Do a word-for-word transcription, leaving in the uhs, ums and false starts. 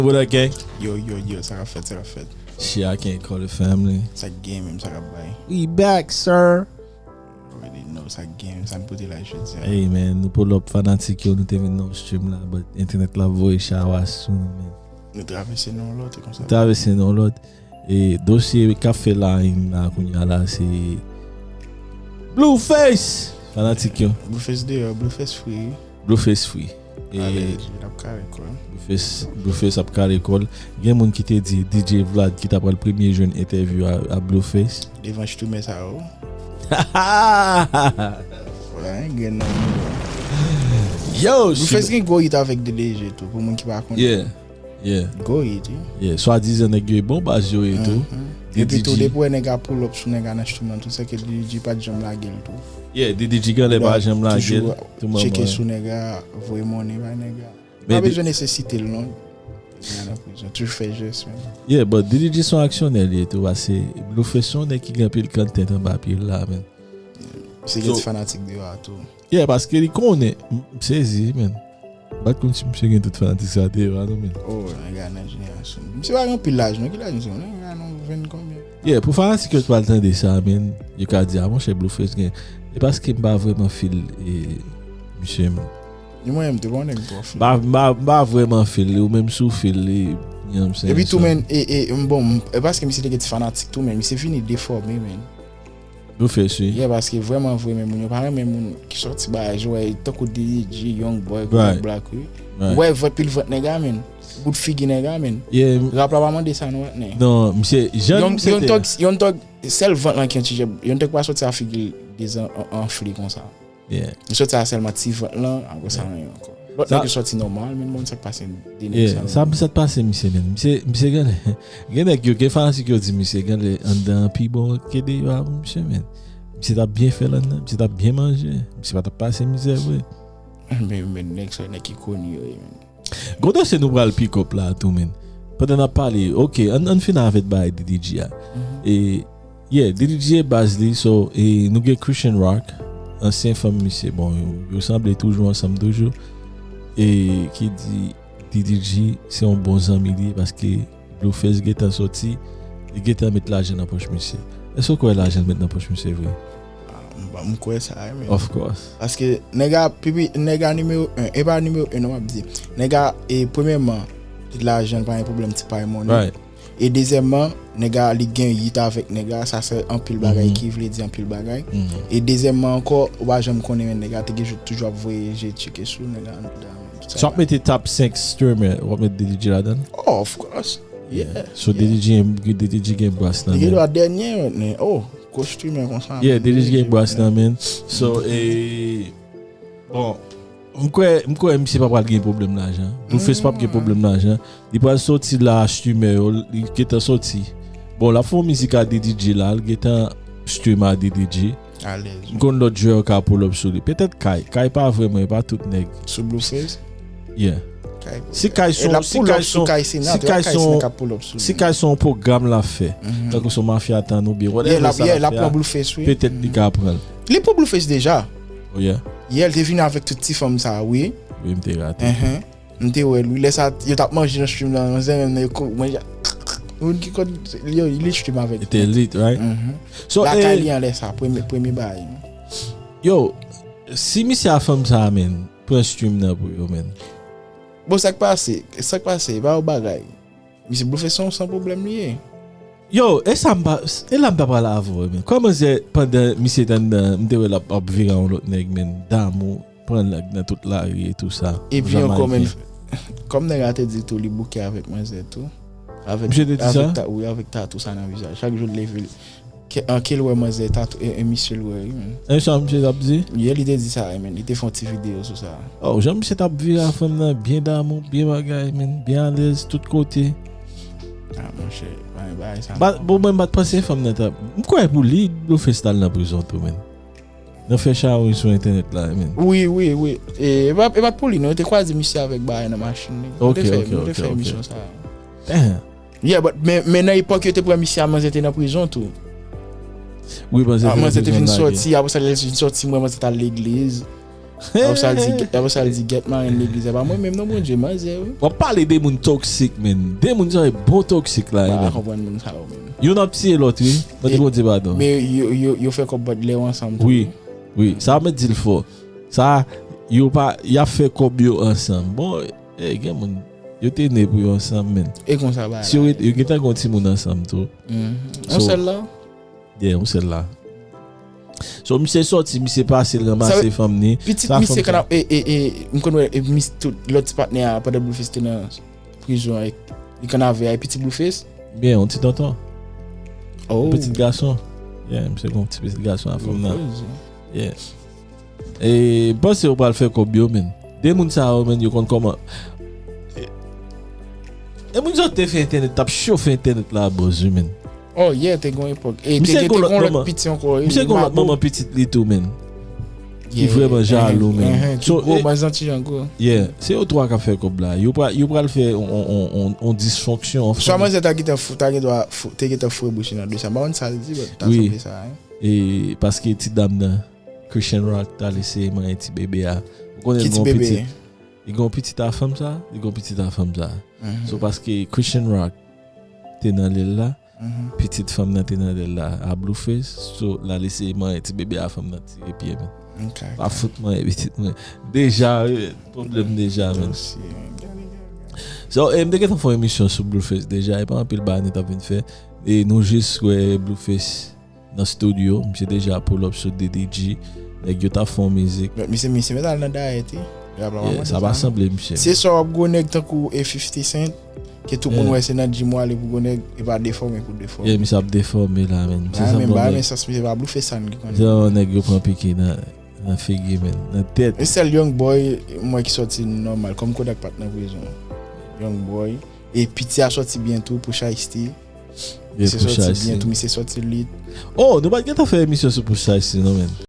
What up, gang? Yo, yo, yo, sa k ap fèt, sa k ap fèt. Shit, I can't call the family. Sa k gen menm, sa k ap bay. We back, sir. Already know, sa k gen menm, sa n pote la jodi a. Hey, man, nou pull up fanatik yo, nou te vin nan stream la, but internet la voye chawa sou nou, man. Nou travèse nan lòt, e konsa. Travèse nan lòt. E dosye k ap fè lain la kounye a la, se Blueface! Fanatik yo. Blueface deyò, Blueface free. Blueface free. E Alèz, l ap kare kò l. Blueface, Blueface ap kale kò l. Gen moun ki te di D J Vlad ki ta pral premye jwenn entèvyou a, a Blueface. Devan streamer sa yo. Wè, grenn nan. Yo, Blueface gen gwo hit avèk D D G tou, pou moun ki pa konnen. Yeah, yeah, Gwo hit, wi. Yeah. Swadizan nèg yo e bon baz yo ye tou. Epi tou, depi wè nèg a pull up sou nèg a nan stream nan, tou se ke D D G pa t janm lage l tou. Yeah, D D G genlè pa janm lage l. Toujou tcheke sou nèg a, voye monnen bay nèg a. Pa bezwen nesesite l non. Nèg a nan prizon, toujou fè jès, men. Yeah, but D D G se yon aksyonè li ye tou, paske Blueface se yon nèg ki gen anpil kanntèt anba pye l la, men. Se gen ti fanatik deyò a tou. Yeah, paske li konnen, m, m sezi, men. Bat konn si misye gen tout fanatik sa deyò a non, men. Oh, nèg a nan jenerasyon. Misye pa gen anpil laj non, ki laj misye? Nèg a nan venn konbyen? Yeah, pou fanatik yo t pral tande sa, men, yo ka di, a monchè, Blueface gen. E paske m pa vrèman feel e, misye, men. Ni mwen menm, te pa yon nèg m twò feel. M pa, m pa, m pa vrèman feel li, ou menm si w feel li, you know what I'm saying? Epi tou, men, e, e, m, bon, m, e paske misye te gen ti fanatik tou, men misye vini defòme, men. Blueface, wi. Yeah, paske vrèman vre, men moun yo pa renmen moun ki sòti bagay, jan wè tankou D D G, Young Boy, Kodak Black, wi. Ou wè vant, pil vant nèg a, men. Bout figi nèg a, men. Rap la pa mande sa, non, patnè. Non, misye, jan misye te. Young Thug, Young Thug, sèl vant lan ki yon ti jèb. Young Thug pa sòti a figi l dezan anfle konsa. Li sòti a sèlman ti vant lan, apre sa anyen ankò. Lòt nèg yo sòti nòmal, men bon, sa k pase de nèg sa. Sa, sa t pase misye, men. Misye, misye genlè, gen nèg yo, gen fanatik yo di misye genlè anndan an pi bon ke deyò a pou misye, men. Misye t ap byen fè l anndan, misye t ap byen manje, misye pa t ap pase mizè vre. Men, men nèg sa, nèg ki koni yo ye, men. Gon dosye nou pral pick up la tou, men. Pandan n ap pale, ok, ann, ann fini avèk bagay D D G a. E, yeah, D D G e baz li, so, e, nou gen Christian Rock, ansyen fanm misye, bon, yo, yo sanble toujou ansanm toujou, e, ki di D D G se yon bon zanmi li ye paske Blueface gentan sòti, li gentan met lajan nan pòch misye. Èske w kwè lajan l met nan pòch misye vre? Ah, m pa, m kwè sa, wi, men. Of course. Paske nèg a, pipi, nèg a nimewo en, e pa nimewo en, non, m ap di. Nèg a, e, premyèman, lajan pa yon pwoblèm ti pay monnen. Right. E dezyèmman, nèg a, li gen hit avèk nèg a, sa se anpil bagay ki vle di anpil bagay. E dezyèmman ankò, ou pa janm konnen, men nèg a te gen jou toujou ap voye je tcheke sou nèg a anndan. So w ap mete top senk streamer, w ap mete D D G ladan l? Oh, of course. Yeah. So D D G, D D G gen bras nan men. Li gen dwa dènye, men, oh, gwo streamer konsa. Yeah, D D G gen bras nan men. So, e, bon, m kwè, m kwè misye pa pral gen pwoblèm lajan. Blueface p ap gen pwoblèm lajan. Li pral sòti la, streamer yo, li gentan sòti. Bon, l ap fè yon mizik a D D G la, l gentan stream a D D G. Alèz. M konn lòt jwè yo ka pull up sou li. Petèt Kay. Kay pa vrèman, e pa tout nèg. Sou Blueface? Yeah. Si Kay son, si Kay son, si Kay son, si Kay son pwogram l ap fè, tankou son mafya tan oubyen whatever sa l ap fè a, petèt li ka pran l. Li pou Blueface deja. Oh yeah. Yeah, l te vini avèk tout ti fanm sa, wi. Wi, m te rate. M te wè l, wi. Lè sa, yo t ap manje nan stream nan, manzè menm nan, yo ko-, manje. Moun ki konn, yo, li stream avèk. Li te lit, right? So, lakay li an lè sa, premye, premye bagay. Yo, si misye a fanm sa a, men, pran stream nan pou yo, men. Bon, sa k pase, sa k pase, e pa yon bagay. Misye Blueface se yon san pwoblèm li ye. Yo, e sa m pa, e la m ta pral avè w, men. Kòman se pandan misye t anndan, m te wè l ap, ap vire a yon lòt nèg, men, damou, pran nèg nan tout lari e tou sa. Epi ankò, men, kòm nèg la te di tou, li bouke avèk manzè tou. Avèk, misye te di sa? Avèk ta, wi, avèk tatou sa nan vizaj. Chak jou l leve, ke, an, ke l wè manzè tatou, e, e misye l wè, wi, men. E sa misye t ap di? Ye, li te di sa, wi, men. Li te fè yon ti videyo sou sa. Oh, jan misye t ap vire a fanm nan, byen damou, byen bagay, men, byen alèz, tout kote. Ah, monchè, pa gen bagay sa. Bon, mwen, m pa t panse fanm nan t ap, m kwè pou li, Blueface t al nan prizon tou, men. Nan fè chawony sou entènèt la, men. Wi, wi, wi. E, e pa, e pa t pou li, non, yo te kwaze misye avèk bagay nan machin li. Nou te fè, nou te fè emisyon sa. Yeah, but, men, men nan epòk yo te pran misye a, manzè te nan prizon tou. Wi, manzè te nan prizon. Manzè te fin sòti, apre sa, lè l fin sòti, m wè manzè t al legliz. Apre sa, l di, apre sa, l di, "Gèt marenn legliz la." Pa mwen menm non, Bondye, manzè, wi. W ap pale de moun toksik, men. De moun sa e bon toksik la, Pa men. Konprann moun sa yo, men. Youn ap tiye lòt, wi. Mwen di Bondye padon. Men yo, yo, yo fè kòb lè yo ansanm tou. Wi, wi. Sa mwen di l fò. Sa, yo pa, y ap fè kòb yo ansanm. Bon, e, gen moun, yo te ne pou yo ansanm, men. E konsa, ba. Si yo ret, yo gentan gen yon timoun ansanm, tou. Yon sèl la? Yeah, yon sèl la. So, misye sòti, misye pase, l ranmase fanm ni. Pitit misye kanap, e, e, e, m konn wè, e, mis, tout lòt ti patnè a, pandan Blueface te nan prizon, e, li kanave a, e pitit Blueface? Byen, yon ti tonton. Oh. Pitit gason. Yeah, misye gen yon ti pitit gason a fanm nan. Yeah. E, m panse yo pral fè kòb yo, men. De moun sa yo, men, yo konn kòman. E, e moun sa te fè entènèt, t ap chofe entènèt la, bòz, wi, men. Oh, yeah, te gon epòk. E te gen lòt piti ankò. Misye gen lòt manman pitit li tou, men. Ki vrèman jalou, men. Ki gwo, manzè ti jan gwo. Yeah, se yo twa k ap fè kòb la. Yo pral, yo pral fè yon, yon, yon, yon disfonksyon an fanmi. Swa manzè ta gentan fou, ta gen dwa fou, te gentan foure bouch li nan dosye. M pa konn sa l di, but ta sanble sa, hein. E paske ti dam nan, Chrisean Rock, t al eseye manyen ti bebe a. Ou konnen li gen yon pitit. Li gen yon pitit a fanm sa, li gen yon pitit a fanm sa. So, paske Chrisean Rock te nan lèl la, pitit fanm nan te nan lèl la a Blueface, so, l al eseye manyen ti bebe a fanm nan tire pye, men. Pa fout manyen pitit mwen. Deja, wi, pwoblèm deja, men. So, e, m te gentan fè yon emisyon sou Blueface deja, e pa anpil bagay nou t ap vin fè. E nou jis wè Blueface nan studio, misye deja pull up sou D D G. Nèg yo t ap fè yon mizik. Misye, misye mèt al nan dayèt, wi. Yeah, sa pa sanble misye. Se sa w ap gwo nèg tankou e fifty Cent, ke tout moun wè se nan gym w ale pou gwo nèg, e pa defòme pou defòme. Yeah, misye ap defòme la, men. Misye sanble yon nèg. Sans misye pa Blueface sa n ki konnen. Se yon nèg yo pran piki nan, nan figi, men, nan tèt. E sèl Young Boy, mwen ki sòti nòmal, kòm Kodak pa t nan prizon. Young Boy. E piti a sòti byen tou pou Shiesty. Misye sòti byen tou, misye sòti lit. Oh, nou pa t gentan fè emisyon sou pou Shiesty, non, men.